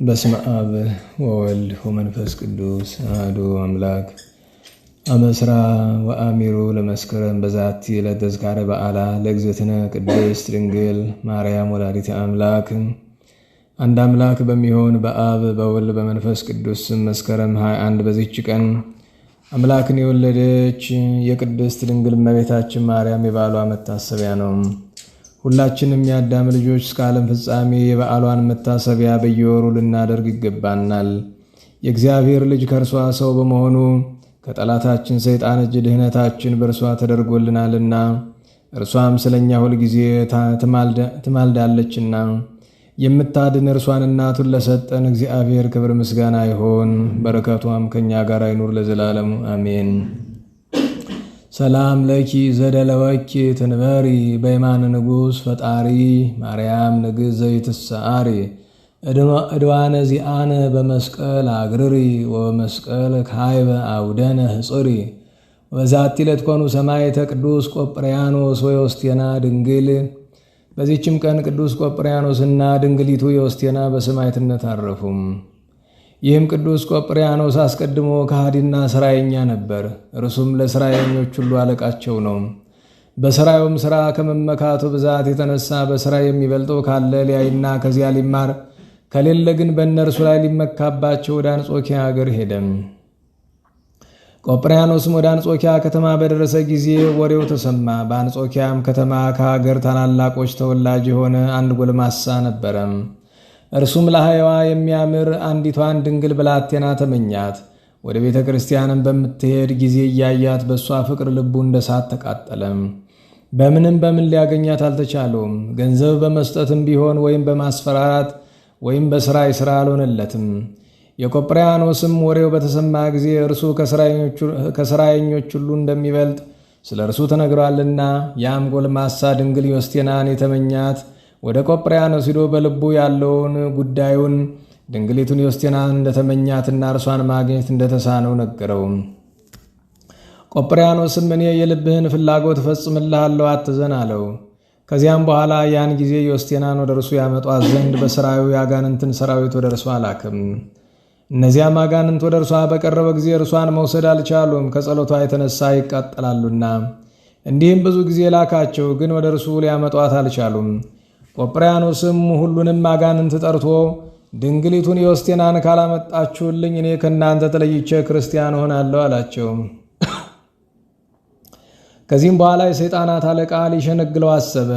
በስመ አብ ወወልድ ወመንፈስ ቅዱስ አሐዱ አምላክ። አመስራ ወአሚሩ ለመስከረም በዛቲ ዕለት ተዝካረ በዓላ ለእግዝእትነ ቅድስት ድንግል ማርያም ወላዲተ አምላክ። አንድ አምላክ በሚሆን በአብ በወልድ በመንፈስ ቅዱስ ስም መስከረም 21 በዚህች ቀን አምላክን የወለደች የቅድስት ድንግል እመቤታችን ማርያም የበዓሏ መታሰቢያ ነው። ሁላችንም የአዳም ልጆች እስከ ዓለም ፍጻሜ የበዓሏን መታሰቢያ በየወሩ ልናደርግ ይገባናል። የእግዚአብሔር ልጅ ከእርሷ ሰው በመሆኑ ከጠላታችን ሰይጣን እጅ ድህነታችን በእርሷ ተደርጎልናልና እርሷም ስለኛ ሁልጊዜ ትማልዳለችና የምታድን እርሷን እናቱን ለሰጠን እግዚአብሔር ክብር ምስጋና ይሆን። በረከቷም ከእኛ ጋር ይኑር ለዘላለሙ አሜን። ሰላም ለኪ ዘደለወኪ ትንበሪ በየማነ ንጉሥ ፈጣሪ ማርያም ንግሥት ዘይትሰዓሪ እድዋነ ዚአነ በመስቀል አግርሪ ወበመስቀል ካይበ አውደነ ህፅሪ። በዛቲ ዕለት ኮኑ ሰማዕተ ቅዱስ ቆጵርያኖስ ወዮስቴና ድንግል። በዚህችም ቀን ቅዱስ ቆጵርያኖስና ድንግሊቱ ዮስቴና በሰማዕትነት አረፉም። ይህም ቅዱስ ቆጵርያኖስ አስቀድሞ ከሃዲና ስራየኛ ነበር። እርሱም ለስራየኞች ሁሉ አለቃቸው ነው። በስራዩም ስራ ከመመካቱ ብዛት የተነሳ በስራ የሚበልጠው ካለ ሊያይና ከዚያ ሊማር፣ ከሌለ ግን በእነርሱ ላይ ሊመካባቸው ወደ አንጾኪያ አገር ሄደም። ቆጵርያኖስም ወደ አንጾኪያ ከተማ በደረሰ ጊዜ ወሬው ተሰማ። በአንጾኪያም ከተማ ከሀገር ታላላቆች ተወላጅ የሆነ አንድ ጎልማሳ ነበረ። እርሱም ለሐይዋ የሚያምር አንዲቷን ድንግል ብላቴና ተመኛት። ወደ ቤተ ክርስቲያንም በምትሄድ ጊዜ እያያት በእሷ ፍቅር ልቡ እንደ እሳት ተቃጠለ። በምንም በምን ሊያገኛት አልተቻለውም። ገንዘብ በመስጠትም ቢሆን ወይም በማስፈራራት ወይም በስራይ ስራ አልሆነለትም። የቆጵርያኖስም ወሬው በተሰማ ጊዜ እርሱ ከስራየኞች ሁሉ እንደሚበልጥ ስለ እርሱ ተነግሯልና፣ ያም ጎልማሳ ድንግል ዮስቴናን የተመኛት ወደ ቆጵርያኖስ ሂዶ በልቡ ያለውን ጉዳዩን ድንግሊቱን ዮስቴናን እንደተመኛትና እርሷን ማግኘት እንደተሳነው ነገረው። ቆጵርያኖስም እኔ የልብህን ፍላጎት እፈጽምልሃለሁ፣ አትዘን አለው። ከዚያም በኋላ ያን ጊዜ ዮስቴናን ወደ እርሱ ያመጧት ዘንድ በስራዩ የአጋንንትን ሰራዊት ወደ እርሷ አላክም። እነዚያም አጋንንት ወደ እርሷ በቀረበ ጊዜ እርሷን መውሰድ አልቻሉም፣ ከጸሎቷ የተነሳ ይቃጠላሉና። እንዲህም ብዙ ጊዜ ላካቸው፣ ግን ወደ እርሱ ሊያመጧት አልቻሉም። ቆጵርያኖስም ሁሉንም አጋንንት ጠርቶ ድንግሊቱን ዮስቴናን ካላመጣችሁልኝ እኔ ከእናንተ ተለይቼ ክርስቲያን እሆናለሁ አላቸው። ከዚህም በኋላ የሰይጣናት አለቃ ሊሸነግለው አሰበ።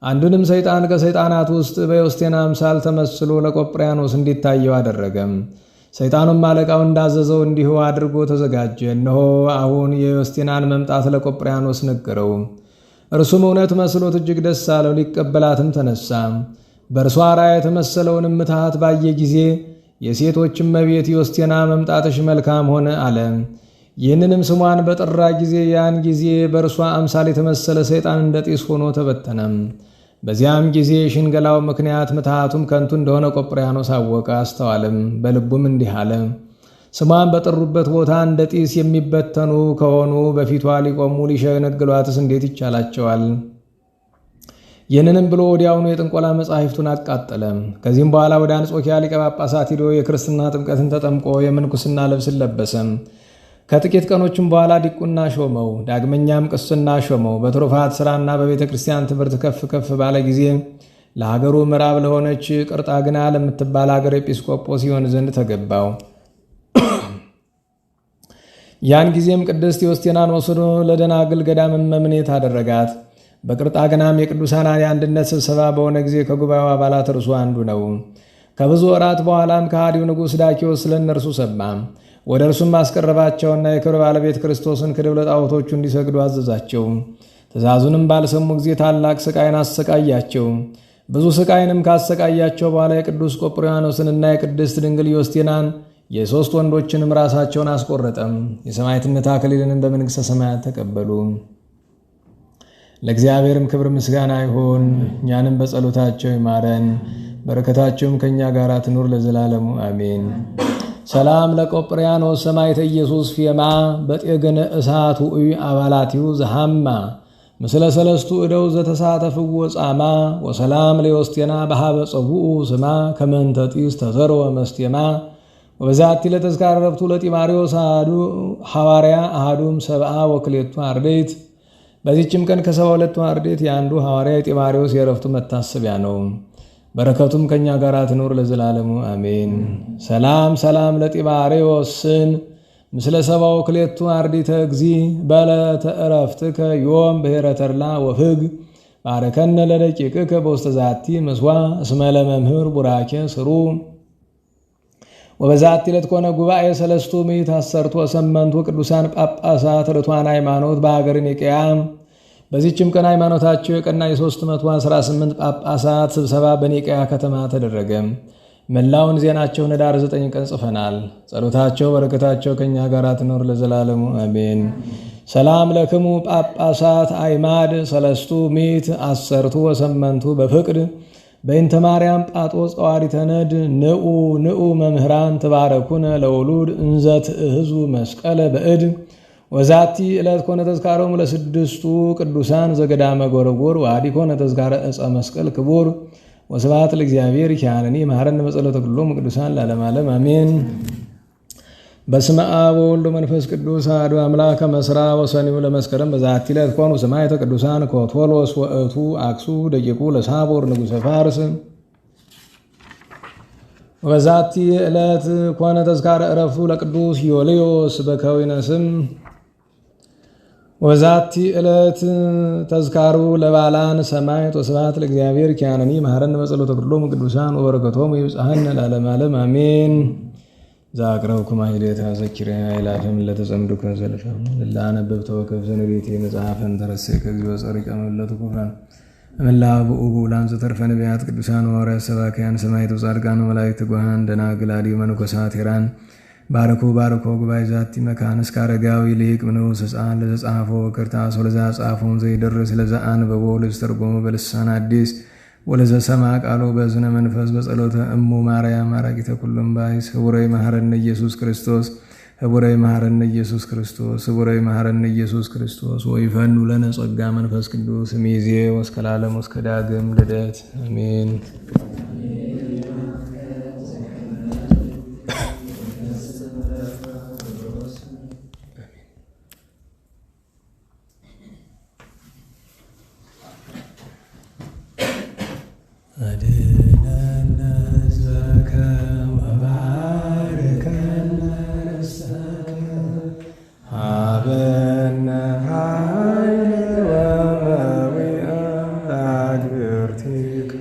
አንዱንም ሰይጣን ከሰይጣናት ውስጥ በዮስቴና አምሳል ተመስሎ ለቆጵርያኖስ እንዲታየው አደረገም። ሰይጣኑም አለቃው እንዳዘዘው እንዲሁ አድርጎ ተዘጋጀ። እነሆ አሁን የዮስቴናን መምጣት ለቆጵርያኖስ ነገረው። እርሱም እውነት መስሎት እጅግ ደስ አለው። ሊቀበላትም ተነሳ። በእርሷ ራእይ የተመሰለውንም ምትሃት ባየ ጊዜ የሴቶች እመቤት ዮስቴና መምጣትሽ መልካም ሆነ አለ። ይህንንም ስሟን በጠራ ጊዜ ያን ጊዜ በእርሷ አምሳል የተመሰለ ሰይጣን እንደ ጢስ ሆኖ ተበተነም። በዚያም ጊዜ የሽንገላው ምክንያት ምትሃቱም ከንቱ እንደሆነ ቆጵርያኖስ አወቀ፣ አስተዋልም። በልቡም እንዲህ አለ፣ ስሟን በጠሩበት ቦታ እንደ ጢስ የሚበተኑ ከሆኑ በፊቷ ሊቆሙ ሊሸነግሏትስ እንዴት ይቻላቸዋል? ይህንንም ብሎ ወዲያውኑ የጥንቆላ መጻሕፍቱን አቃጠለ። ከዚህም በኋላ ወደ አንጾኪያ ሊቀ ጳጳሳት ሂዶ የክርስትና ጥምቀትን ተጠምቆ የምንኩስና ልብስን ለበሰ። ከጥቂት ቀኖችም በኋላ ዲቁና ሾመው። ዳግመኛም ቅስና ሾመው። በትሩፋት ሥራና በቤተ ክርስቲያን ትምህርት ከፍ ከፍ ባለ ጊዜ ለሀገሩ ምዕራብ ለሆነች ቅርጣግና ለምትባል ሀገር ኤጲስቆጶስ ይሆን ዘንድ ተገባው። ያን ጊዜም ቅድስት ዮስቴናን ወስዶ ለደናግል ገዳም እመምኔት አደረጋት። በቅርጣግናም የቅዱሳን የአንድነት ስብሰባ በሆነ ጊዜ ከጉባኤው አባላት እርሱ አንዱ ነው። ከብዙ ወራት በኋላም ከሃዲው ንጉሥ ዳኪዎስ ስለ እነርሱ ሰማ። ወደ እርሱም አስቀረባቸውና የክብር ባለቤት ክርስቶስን ክደው ለጣዖቶቹ እንዲሰግዱ አዘዛቸው። ትእዛዙንም ባልሰሙ ጊዜ ታላቅ ስቃይን አሰቃያቸው። ብዙ ስቃይንም ካሰቃያቸው በኋላ የቅዱስ ቆጵርያኖስንና የቅድስት ድንግል ዮስቴናን የሦስት ወንዶችንም ራሳቸውን አስቆረጠም። የሰማዕትነት አክሊልንም በመንግሥተ ሰማያት ተቀበሉ። ለእግዚአብሔርም ክብር ምስጋና ይሁን፣ እኛንም በጸሎታቸው ይማረን፣ በረከታቸውም ከእኛ ጋር ትኑር ለዘላለሙ አሜን። ሰላም ለቆጵርያኖስ ሰማዕተ ኢየሱስ ፌማ በጤገነ እሳት ውዑይ አባላቲሁ ዘሃማ ምስለ ሰለስቱ እደው ዘተሳተፍዎ ጻማ ወሰላም ለዮስቴና በሃበ ጸውኡ ስማ ከመንተጢስ ተዘርወ መስቴማ። ወበዛቲ ለተዝካረ ዕረፍቱ ለጢባርዮስ አሐዱ ሐዋርያ አሐዱም ሰብአ ወክልኤቱ አርድእት። በዚህችም ቀን ከ72ቱ አርድእት የአንዱ ሐዋርያ የጢባርዮስ የዕረፍቱ መታሰቢያ ነው። በረከቱም ከእኛ ጋር ትኑር ለዘላለሙ አሜን። ሰላም ሰላም ለጢባርዮስን ምስለ 72ቱ አርድእተ እግዚ በዕለተ ዕረፍትከ ዮም ብሔረ ተድላ ወፍግ ባረከነ ለደቂቅከ በውስተ ዛቲ ምስዋ እስመ ለመምህር ቡራኬ ስሩ። ወበዛቲ ዕለት ኮነ ጉባኤ 318 ቅዱሳን ጳጳሳት ርቱዓነ ሃይማኖት በሀገረ ኒቅያ። በዚህችም ቀን ሃይማኖታቸው የቀና የ318 ጳጳሳት ስብሰባ በኒቅያ ከተማ ተደረገ። መላውን ዜናቸውን ኅዳር 9 ቀን ጽፈናል። ጸሎታቸው በረከታቸው ከእኛ ጋር ትኖር ለዘላለሙ አሜን። ሰላም ለክሙ ጳጳሳት አይማድ 318 በፍቅድ በእንተ ማርያም ጳጦስ ጸዋሪተ ነድ ንዑ ንዑ መምህራን ትባረኩነ ለውሉድ እንዘ ትእህዙ መስቀለ በእድ። ወዛቲ ዕለት ኮነ ተዝካሮሙ ለስድስቱ ቅዱሳን ዘገዳመ ጎረጎር ወአዲ ኮነ ተዝካረ ዕፀ መስቀል ክቡር። ወስብሐት ለእግዚአብሔር ኪያነኒ መሐረነ በጸሎተ ኩሎሙ ቅዱሳን ለዓለመ ዓለም አሜን። በስመ አብ ወወልድ ወመንፈስ ቅዱስ አሐዱ አምላክ። መስራ ወሰኒው ለመስከረም በዛቲ ዕለት ኮኑ ሰማዕተ ቅዱሳን ኮቶሎስ ወእቱ አክሱ ደቂቁ ለሳቦር ንጉሠ ፋርስ። ወበዛቲ ዕለት ኮነ ተዝካረ ዕረፍቱ ለቅዱስ ዮልዮስ በከዊነ ስም። ወበዛቲ ዕለት ተዝካሩ ለባላን ሰማዕት። ወስብሐት ለእግዚአብሔር ኪያነኒ መሐረነ በጸሎተ ኩሎሙ ቅዱሳን ወበረከቶሙ ይብጽሐነ ለዓለመ ዓለም አሜን። ዛቅረብኩ ማሕሌተ ዘኪርያ ይላፍም ለተጸምዱከ ዘልፈም ለአነበብ ተወከፍ ዘንቤቴ መጽሐፈን ተረሰከ እግዚኦ ጸሪቀ መለቱ ኩፈን እምላ ብኡ ብኡላን ዘተርፈ ነቢያት ቅዱሳን ሐዋርያት ሰባክያን ሰማዕታት ጻድቃን ወመላእክት ትጉሃን ደናግል አዲ መነኮሳት ሄራን ባርኩ ባርኮ ጉባኤ ዛቲ መካን እስከ አረጋዊ ሊቅ ምንዑስ ሕፃን ለዘጻፎ በክርታስ ወለዛ ጻፎን ዘይደርስ ለዛ አንበቦ ለዘተርጎሞ በልሳን አዲስ ወለዘሰማ ቃሎ በዝነ መንፈስ በጸሎተ እሙ ማርያም አራቂተ ኩሉም ባይስ ህቡረ ይመሐረነ ኢየሱስ ክርስቶስ ህቡረ ይመሐረነ ኢየሱስ ክርስቶስ ህቡረ ይመሐረነ ኢየሱስ ክርስቶስ። ወይፈኑ ለነ ጸጋ መንፈስ ቅዱስ ሚዜ ወስከ ለዓለም ወስከ ዳግም ልደት አሜን። አድነነ ሕዝበከ ወባርከነ ርስተከ ሀበነ ኃይለ ወመዊአ አግብርቲከ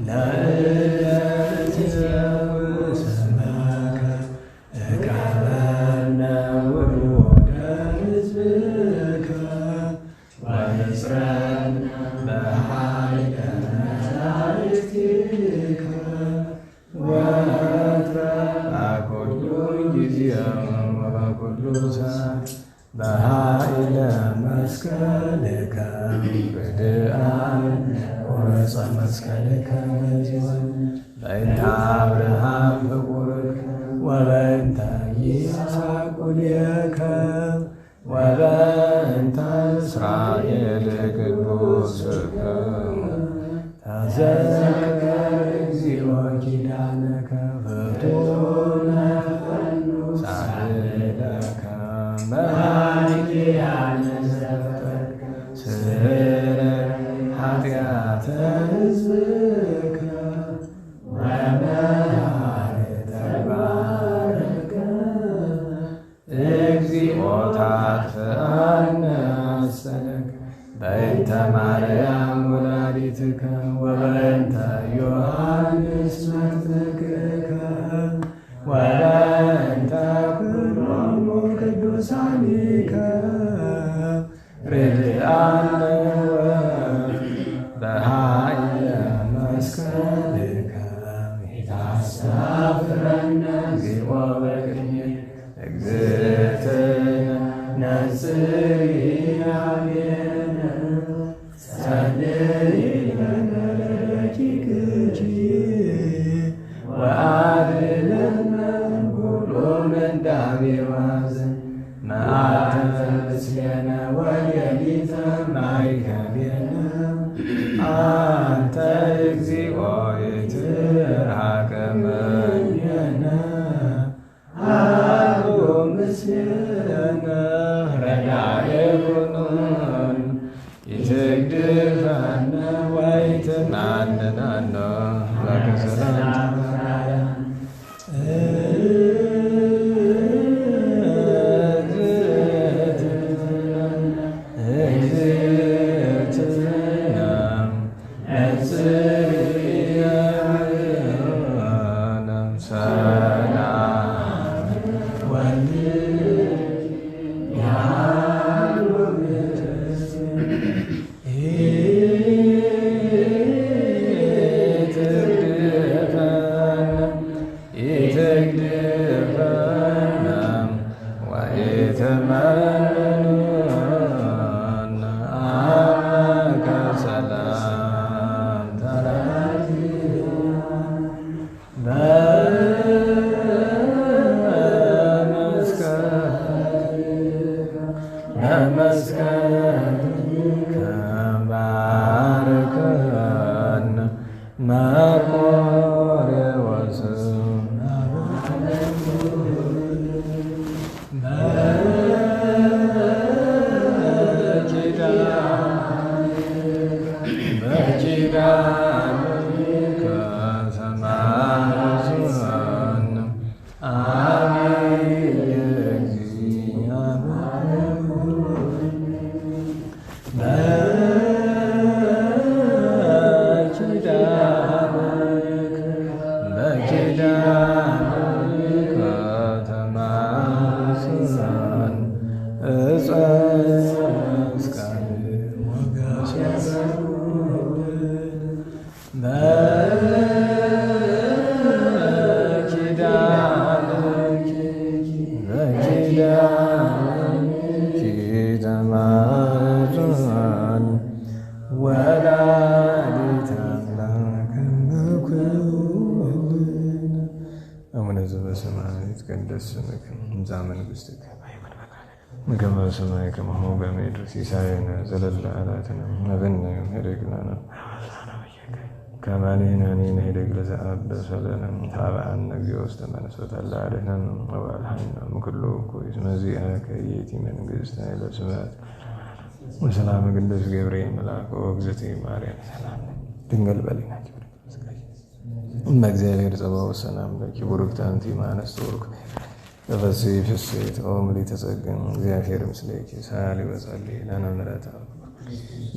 ለእለ ስመከ እቀበነ ውሉደ ሕዝብከ ወንጽረነ በኃይለ መላእክቲከ ወትረ በኩሉ ጊዜ ወበኩሉ ሰዓት በኃይለ መስቀልከ ብድአን ወዕፀ መስቀልከ በጽዮን በእንተ አብርሃም ፍቁርከ ወበእንተ ይስሐቅ ኵልየከ ወበእንተ እስራኤል ቅዱስከ ተዘከር እግዚኦ ኪዳነከ ፍቱነ ሳህለከ መኃልያነ ዘፈጠርከ ስረ ኃጢአተ ሕዝብከ ወመሐሪ ተግባርከ እግዚኦ ታትአነ አሰለከ በእንተ ማርያም ወላዲትከ ወበእንተ ዮሐንስ መጥምቅከ። ምኔነ ሀሉ ምስሌነ ረዳኤ ኩኑን ይትግድፈነ ወይትማንነነ አምላከ ሰላም። እግዝእትነ እጽርየ ሰላም ወልድ ያሉ ኢትግድፈነ ኢትግድፈነ ወኢትመንኑነ አምላከ ሰላም በመስቀል ባርከን መርቆሬዎስ በኪዳንከ ተማጽአን አብይ በኪዳንከ ተማጽአን ዕፀ መስቀል በኪዳንክ ተማጽአን ወላዲተ አምላክ እምኩልን። አቡነ ዘበሰማያት ይትቀደስ ስምከ ትምጻእ መንግሥትከ ከመ በሰማይ ከማሁ በምድር ሲሳየነ ዘለለ ዕለትነ ሀበነ ዮም ኅድግ ለነ ከመ ንሕነኒ ንኅድግ ለዘአበሰ ለነ ኀበአነ እግዚኦ ውስተ መንሱት አላ አድኅነነ ወባልሐነ እምኩሉ እኩይ እስመ ዚአከ ይእቲ መንግሥት ኃይለ ስብሐት ወሰላም ቅዱስ ገብርኤል መልአክ ኦ እግዝእትየ ማርያም ሰላም ድንግል በሊናኪ እመ እግዚአብሔር ጸባኦት ሰላም ለኪ ቡርክት አንቲ እምአንስት ቡሩክ ተፈሥሒ ፍሥሕት ኦ ምልዕተ ጸጋ እግዚአብሔር ምስሌኪ ሰአሊ ወጸልዪ ለነ ምሕረተ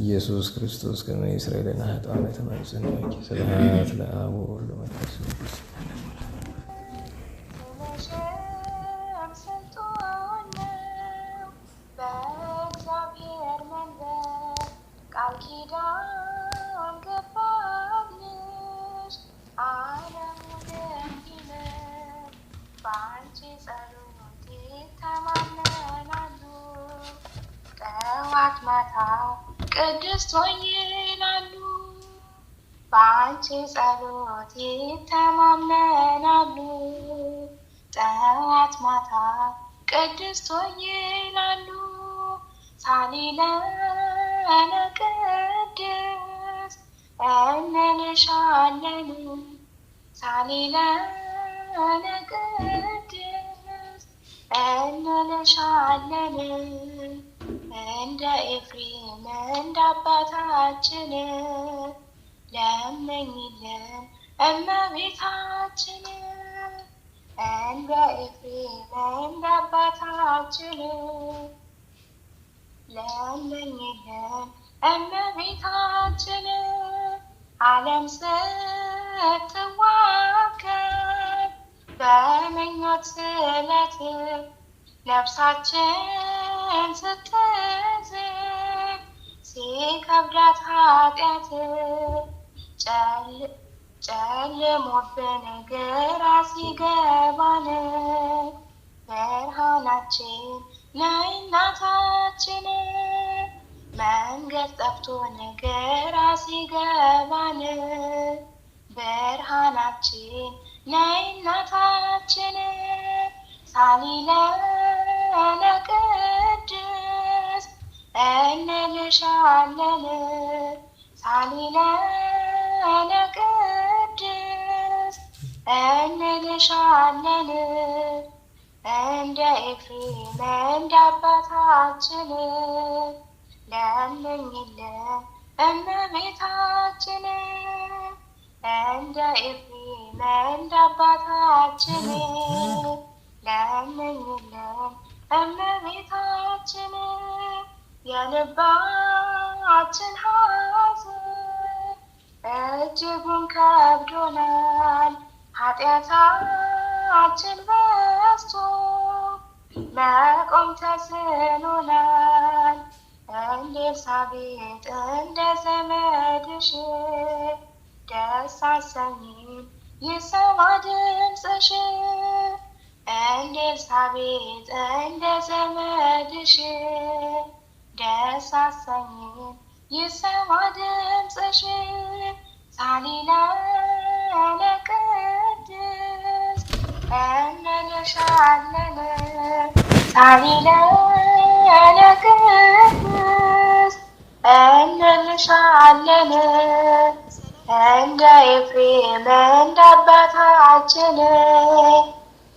ኢየሱስ ክርስቶስ ከመ ይስረይ ለነ ኃጣውኢነ ተማጽእነኪ። ስብሐት ለአብ ወወልድ ወመንፈስ ቅዱስ። ስምሽም ስልጡን ነው በእግዚአብሔር መንበር ቃል ኪዳን ገባልሽ ዓለሙን እንዲምር በአንቺ ጸሎት ይተማመናሉ ጠዋት ማታ ቅድስት ሆይ ይላሉ። በአንቺ ጸሎት ይተማመናሉ ጠዋት ማታ ቅድስት ሆይ ይላሉ። ሳሊለነ ቅድስት እንልሻለን ሳሊለነ ቅድስት እንልሻለን እንደ ኤፍሬም እንደ አባታችን ለምኝልን እመቤታችን እንደ ኤፍሬም እንደ አባታችን ለምኝልን እመቤታችን። ዓለም ስትዋከብ በምኞት ስለት ነፍሳችን ስትዝል ሲከብዳት ኃጢአት ጨልሞብን ግራ ሲገባን ብርሃናችን ነይ እናታችን። መንገድ ጠፍቶን ግራ ሲገባን ብርሃናችን ነይ እናታችን። ሳሊለነ ቅድስት እንልሻለን ሳሊለነ ቅድስት እንልሻለን። እንደ ኤፍሬም እንደ አባታችን ለምኝልን እመቤታችን። እንደ ኤፍሬም እንደ አባታችን ለምኝልን እመቤታችን። የልባችን ሐዘን እጅጉን ከብዶናል፣ ኃጢአታችን በዝቶ መቆም ተስኖናል። እንደ ኤልሳቤጥ እንደ ዘመድሽ ደስ አሰኚን ይሰማ ድምፅሽ። እንደ ኤልሳቤጥ እንደ ዘመድሽ ደስ አሰኚን ይሰማ ድምፅሽ። ሳሊላነ ቅድስት እንልሻለን። ሳሊላነ ቅድስት እንልሻለን። እንደ ኤፍሬም እንደ አባታችን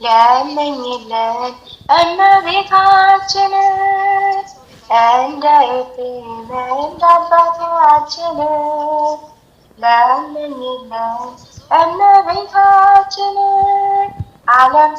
ለምኝልን እመቤታችን። እንደ ኤፍሬም እንደ አባታችን ለምኝልን እመቤታችን። ዓለም